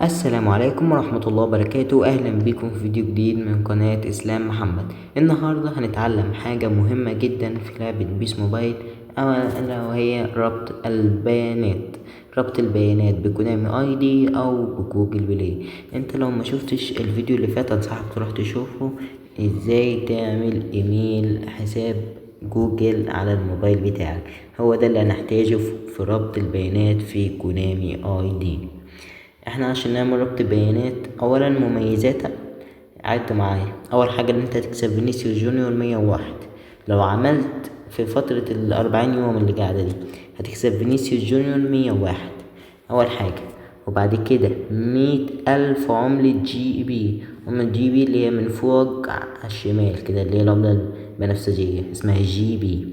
السلام عليكم ورحمة الله وبركاته. أهلا بكم في فيديو جديد من قناة إسلام محمد. النهاردة هنتعلم حاجة مهمة جدا في لعبة بيس موبايل، ألا وهي ربط البيانات. ربط البيانات بكونامي ID أو بجوجل بلاي. انت لو ما شفتش الفيديو اللي فات انصحك تروح تشوفه، ازاي تعمل ايميل حساب جوجل على الموبايل بتاعك. هو ده اللي هنحتاجه في ربط البيانات في كونامي ID. احنا عشان نعمل ربط بيانات، اولا مميزاتها عد معايا. اول حاجة ان انت هتكسب فينيسيوس جونيور 101. لو عملت في فترة الأربعين يوم اللي قاعدة دي هتكسب فينيسيوس جونيور 101 اول حاجة. وبعد كده 100,000 عملة جي بي. عملة جي بي اللي هي من فوق على الشمال كده، اللي هي العملة البنفسجية اسمها جي بي.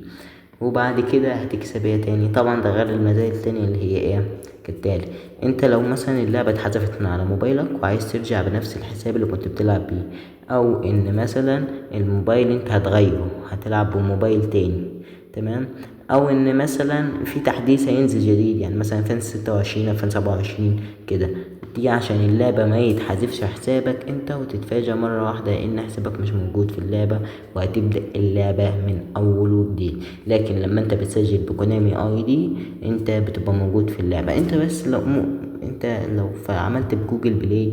وبعد كده هتكسب ايه تاني؟ طبعا ده غير المزايا التانية اللي هي ايه كالتالي. انت لو مثلا اللعبة اتحذفت من على موبايلك وعايز ترجع بنفس الحساب اللي كنت بتلعب بيه، او ان مثلا الموبايل انت هتغيره هتلعب بموبايل تاني، تمام، او ان مثلا في تحديث هينزل جديد، يعني مثلا 2026 2027 كده، دي عشان اللعبة ما يتحذفش حسابك انت وتتفاجأ مرة واحدة ان حسابك مش موجود في اللعبة وهتبدأ اللعبة من اول وجديد. لكن لما انت بتسجل بكونامي ID انت بتبقى موجود في اللعبة. انت بس لو انت لو عملت بجوجل بلاي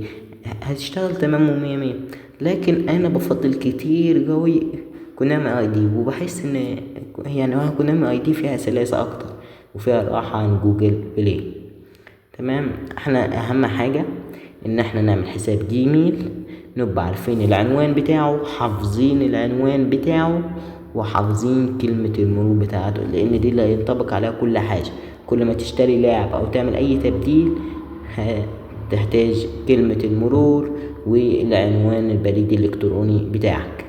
هتشتغل تمام ومية مية. لكن انا بفضل كتير قوي كونامي ID، وبحس ان هو كونامي ID فيها سلاسة اكتر وفيها راحة عن جوجل بلاي. تمام. احنا اهم حاجة ان احنا نعمل حساب جيميل، نبقى عارفين العنوان بتاعه، حافظين العنوان بتاعه، وحافظين كلمة المرور بتاعته، لان دي اللي هينطبق عليها كل حاجة. كل ما تشتري لاعب او تعمل اي تبديل هتحتاج كلمة المرور والعنوان البريدي الالكتروني بتاعك.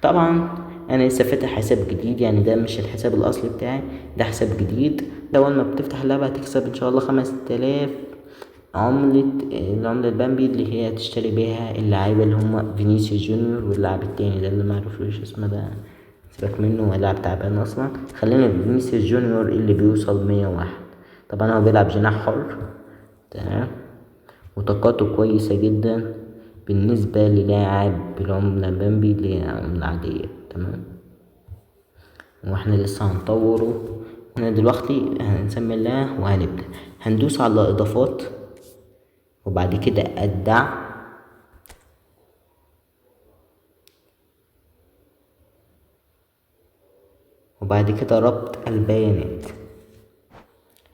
طبعا انا لسه فاتح حساب جديد، يعني ده مش الحساب الاصلي بتاعي، ده حساب جديد. اول ما بتفتح اللعبة هتكسب ان شاء الله 5000 عملة، العملة البامبي اللي هي تشتري بيها اللعيبة اللي هم فينيسيوس جونيور واللاعب التاني ده اللي معرفوش اسمه ده، سيبك منه، لاعب تعبان اصلا. خلينا في فينيسيوس جونيور اللي بيوصل 101. طبعا هو بيلعب جناح حر، تمام، وطاقته كويسة جدا بالنسبة للاعب بالعملة بامبي اللي هي عملة عادية، تمام. واحنا لسه هنطوره. احنا دلوقتي هنسمي الله وهنبدأ. هندوس على اضافات وبعد كده الدعم، وبعد كده ربط البيانات.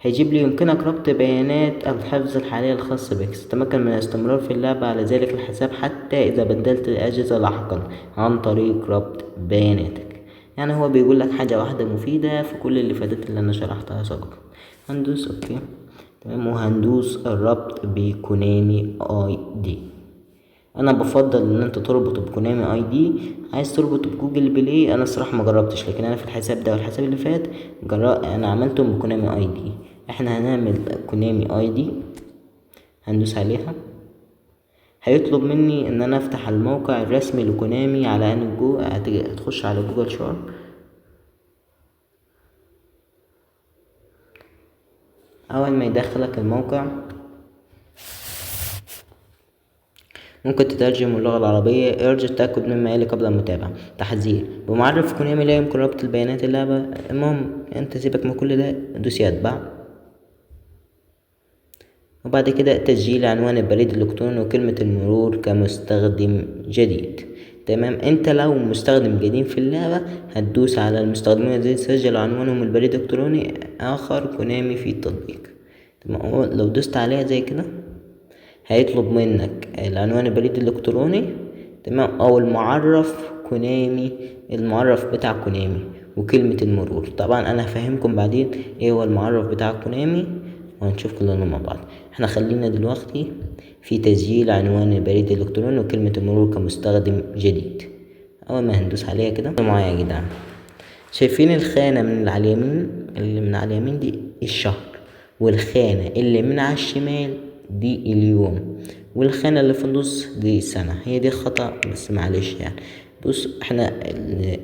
هيجيب لي يمكنك ربط بيانات الحفظ الحالية الخاصة بك، ستتمكن من الاستمرار في اللعبة على ذلك الحساب حتى إذا بدلت الأجهزة لاحقا عن طريق ربط بياناتك. يعني هو بيقول لك حاجة واحدة مفيدة في كل اللي فاتت اللي أنا شرحتها سابقا. هندوس okay، تمام، وهندوس الربط بكونامي ID. انا بفضل ان انت تربط بكونامي اي دي. عايز تربط بجوجل بلاي انا الصراحه ما جربتش، لكن انا في الحساب ده والحساب اللي فات انا عملتهم بكونامي اي دي. احنا هنعمل كونامي اي دي، هندوس عليها. هيطلب مني ان انا افتح الموقع الرسمي لكونامي على ان جو، هتخش على جوجل شارب. اول ما يدخلك الموقع ممكن تترجم اللغة العربية. ارجو التأكد مما يلي قبل المتابعة. تحذير: بمعرف كونامي لا يمكن ربط البيانات اللعبة. المهم انت سيبك من كل ده، دوس يتبع. وبعد كده تسجيل عنوان البريد الإلكتروني وكلمة المرور كمستخدم جديد. تمام. انت لو مستخدم جديد في اللعبة هتدوس على المستخدمين الذين سجلوا عنوانهم البريد الإلكتروني آخر كونامي في التطبيق. تمام. هو لو دوست عليها زي كده هيطلب منك العنوان البريد الإلكتروني، تمام، أو المعرف كونامي، المعرف بتاع كونامي وكلمة المرور. طبعا أنا هفهمكم بعدين إيه هو المعرف بتاع كونامي وهنشوف كلنا مع بعض. احنا خلينا دلوقتي في تسجيل عنوان البريد الإلكتروني وكلمة المرور كمستخدم جديد. أول ما هندوس عليها كده معايا يا جدعان، شايفين الخانة من على اليمين، اللي من على اليمين دي الشهر، والخانة اللي من على الشمال دي اليوم، والخانة اللي في النص دي السنة. هي دي خطأ بس معلش يعني. بص احنا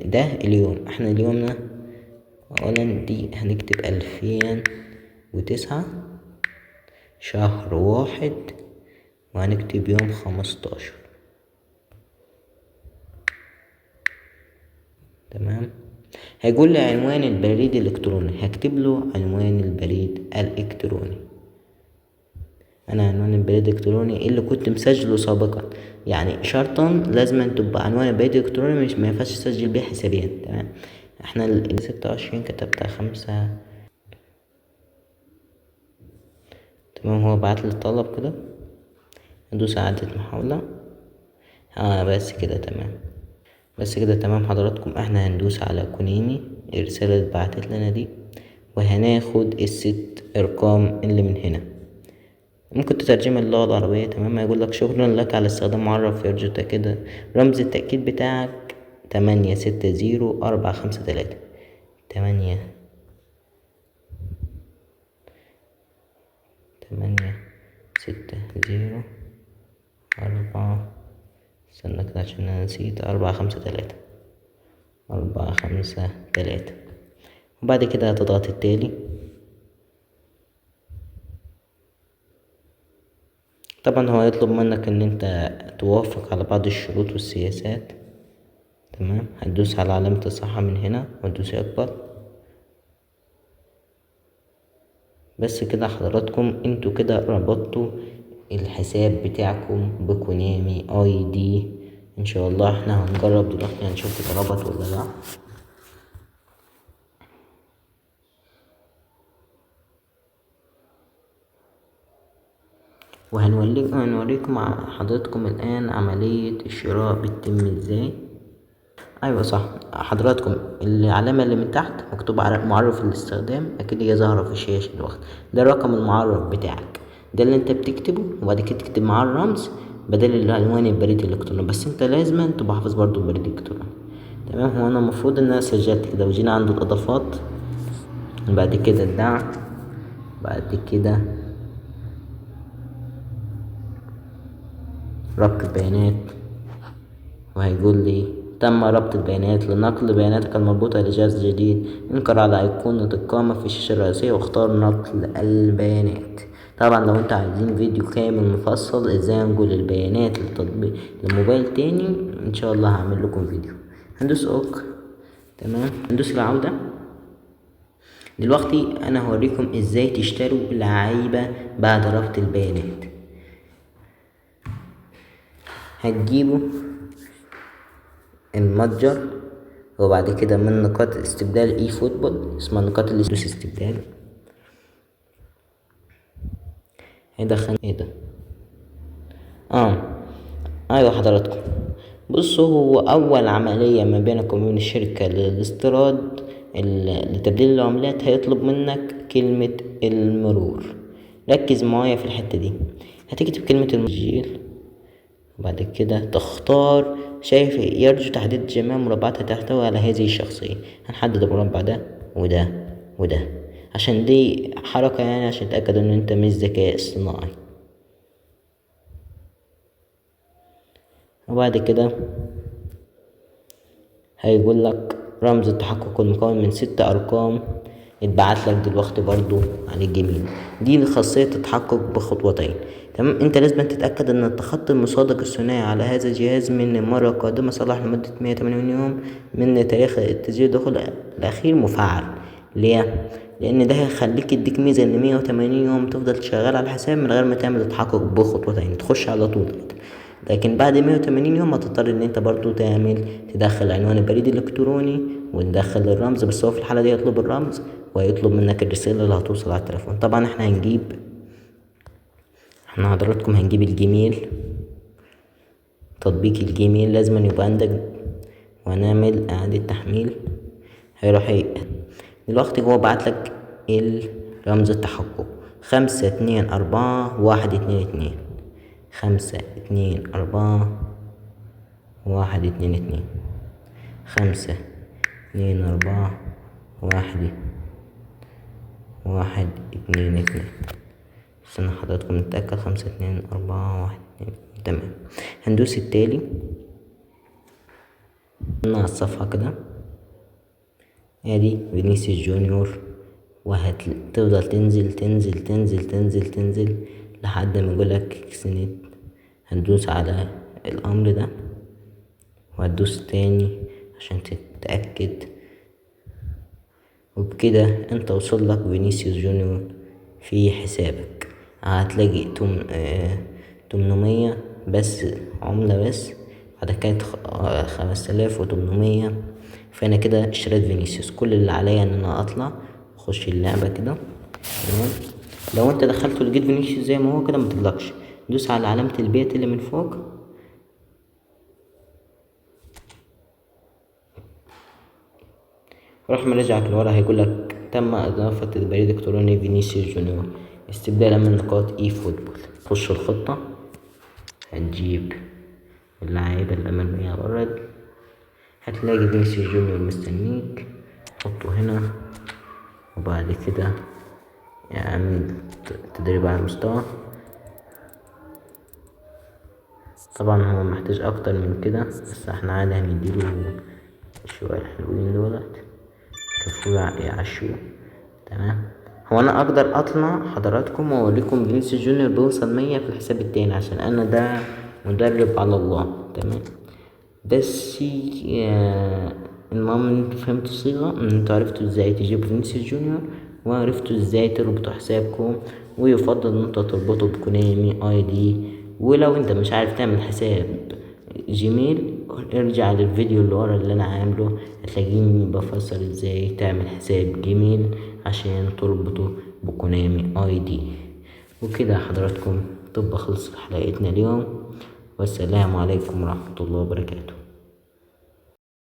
ده اليوم، احنا اليوم ده اولا دي هنكتب 2009 شهر 1، وهنكتب يوم 15. تمام. هيقول لي عنوان البريد الالكتروني، هكتب له عنوان البريد الالكتروني. انا عنوان البريد الالكتروني اللي كنت مسجله سابقا، يعني شرطا لازم تبقى عنوان البريد الالكتروني، مش ما ينفعش تسجل بيه حسابين. تمام. احنا ال 26 كتبتها 5. تمام. هو بعت لي الطلب كده، ندوس اعادة محاولة. بس كده تمام، بس كده تمام حضراتكم. احنا هندوس على كونامي، الرسالة اللي اتبعتت لنا دي، وهناخد الست ارقام اللي من هنا. ممكن تترجمها للغة العربية. تمام. هيقول لك شكرا لك على استخدام معرف، يرجو تأكيد رمز التأكيد بتاعك 860453. تمانية تمانية ستة زيرو أربعة، استنى كده عشان أنا نسيت، 4 5 3، 4 5 3. وبعد كده هتضغط التالي. طبعا هو هيطلب منك ان انت توافق على بعض الشروط والسياسات. تمام. هتدوس على علامة الصح من هنا وتدوس اقبل. بس كده حضراتكم انتوا كده ربطتوا الحساب بتاعكم بكونامي اي دي. ان شاء الله احنا هنجرب دلوقتي، هنشوف اتربط ولا لا. وهنوريكم حضراتكم الان عملية الشراء بتتم ازاي. ايوه صح حضراتكم، العلامة اللي من تحت مكتوب على معرف الاستخدام، اكيد هي ظاهرة في الشاشة دلوقتي. ده الرقم المعرف بتاعك، ده اللي انت بتكتبه، وبعد كده تكتب معاه الرمز بدل العنوان البريد الالكتروني، بس انت لازم تبقى حافظ برضو البريد الالكتروني. تمام. هو انا المفروض ان انا سجلت كده، وجينا عند الاضافات، بعد كده الدعم، بعد كده ربط البيانات، وهيقول لي تم ربط البيانات لنقل بياناتك المربوطة لجهاز جديد. انقر على أيقونة القائمة في الشاشة الرئيسية واختار نقل البيانات. طبعا لو انت عايزين فيديو كامل مفصل ازاي انقل البيانات للتطبيق لموبايل تاني، ان شاء الله هعمل لكم فيديو. هندوس OK. تمام. هندوس العودة. دلوقتي انا هوريكم ازاي تشتروا لعيبة بعد ربط البيانات. هتجيبوا المتجر، وبعد كده من نقاط استبدال eFootball، اسمها نقاط الاستبدال، هيدخل ايه ده؟ ايوه حضراتكم، بصوا هو اول عملية ما بينكم وبين الشركة للاستيراد لتبديل العملات هيطلب منك كلمة المرور. ركز معايا في الحتة دي، هتكتب كلمة المرور، وبعد كده تختار، شايف يرجو تحديد جميع مربعات تحتوي على هذه الشخصية. هنحدد المربع ده وده وده، عشان دي حركة عشان تتأكد ان انت مش ذكاء اصطناعي. وبعد كده هيقول لك رمز التحقق المكون من 6 أرقام اتبعت لك دلوقتي برضو على الجيميل. دي خاصية التحقق بخطوتين. تمام. انت لازم تتأكد ان التخطي المصادق الثنائي على هذا الجهاز من المرة القادمة صالح لمدة 180 يوم من تاريخ التسجيل الدخول الأخير مفعل. ليه؟ لأن ده هيخليك يديك ميزة إن 180 يوم تفضل شغال على الحساب من غير ما تعمل التحقق بخطوتين، تخش على طول. لكن بعد 180 يوم هتضطر إن أنت برضو تدخل عنوان البريد الإلكتروني وتدخل الرمز، بس هو في الحالة دي هيطلب الرمز وهيطلب منك الرسالة اللي هتوصل على التليفون. طبعا احنا حضراتكم هنجيب الجيميل، تطبيق الجيميل لازم يبقى عندك، وهنعمل إعادة تحميل. هيروح دلوقتي هو بعت لك الرمز التحقق 5 2 4 1 2 2، 5 2 4 1 2 2، 5 2 4 1 1 2 2. استنى حضراتكم نتأكد، 5 2 4 1 2. تمام. هندوس التالي على الصفحة كده، ادي فينيسيوس جونيور، وهتفضل تنزل تنزل تنزل تنزل تنزل لحد ما يقولك اكسنت. هتدوس على الامر ده وهتدوس تاني عشان تتأكد، وبكده انت وصل لك فينيسيوس جونيور في حسابك. هتلاقي 800 بس عملة بس، بعد كده 5800. فانا كده اشتريت فينيسيوس. كل اللي عليا ان انا اطلع اخش اللعبة كده. تمام. لو انت دخلت ولقيت فينيسيوس زي ما هو كده متقلقش، دوس على علامة البيت اللي من فوق، راح مرجعك لورا، هيقول لك تم اضافة البريد الالكتروني فينيسيوس جونيور استبدالا من نقاط eFootball. خش الخطة، هتجيب اللعيبة اللي مرمية بره، هتلاقي فينيسيوس جونيور مستنيك، حطه هنا، وبعد كده اعمل تدريب على المستوى. طبعا هو محتاج اكتر من كده، بس احنا عادي هنديله شوية الحلوين دولت كفوه يعشوه. تمام. هو انا اقدر اطلع حضراتكم واوريكم فينيسيوس جونيور بيوصل 100 في الحساب التاني، عشان انا ده مدرب على الله. تمام. بس المهم ان انتوا فهمتوا الصيغة، ان انتوا عرفتوا ازاي تجيبوا فينيسيوس جونيور، وعرفتوا ازاي تربطوا حسابكم، ويفضل ان انتوا تربطوا بكونامي اي دي. ولو انت مش عارف تعمل حساب جيميل، ارجع للفيديو اللي ورا اللي انا عامله، هتلاقيني بفسر ازاي تعمل حساب جيميل عشان تربطه بكونامي اي دي. وكده حضراتكم تبقى خلصت حلقتنا اليوم، والسلام عليكم ورحمة الله وبركاته.